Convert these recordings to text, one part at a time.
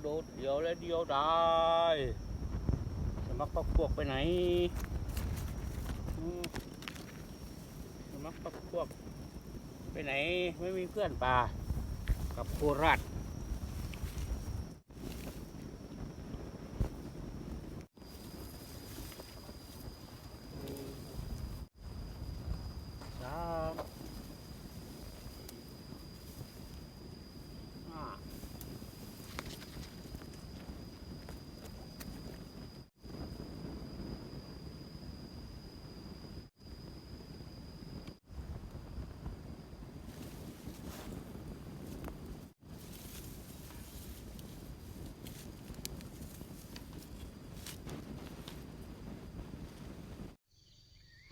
ດດຽວແລະດຽວດາຍ ສະໝັກພັກພວກໄປໄຫນ? ອືມ ສະໝັກພັກພວກໄປໄຫນ? ໄມ່ມີເພື່ອນປ່າກັບໂຄລາດ. ສາມ ຫ້າ.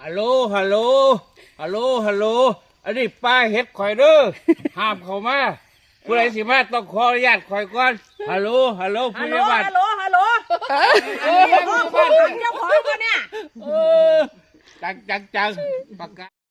ຮັລໂຫຼ ຮັລໂຫຼ ຮັລໂຫຼ ຮັລໂຫຼ ອັນນີ້ປ່າເຫັດຂ້ອຍເດີ້ ຫ້າມເຂົ້າມາ ຜູ້ໃດຊິມາຕ້ອງຂໍອະນຸຍາດຂ້ອຍກ່ອນ. ຮັລໂຫຼ ຮັລໂຫຼ ຜູ້ໃຫຍ່ບ້ານ ຮັລໂຫຼ ຮັລໂຫຼ ເອີ ເຈົ້າຂອງບໍ່ນີ້? ເອີ ຈັງໆໆ ປະກາດ.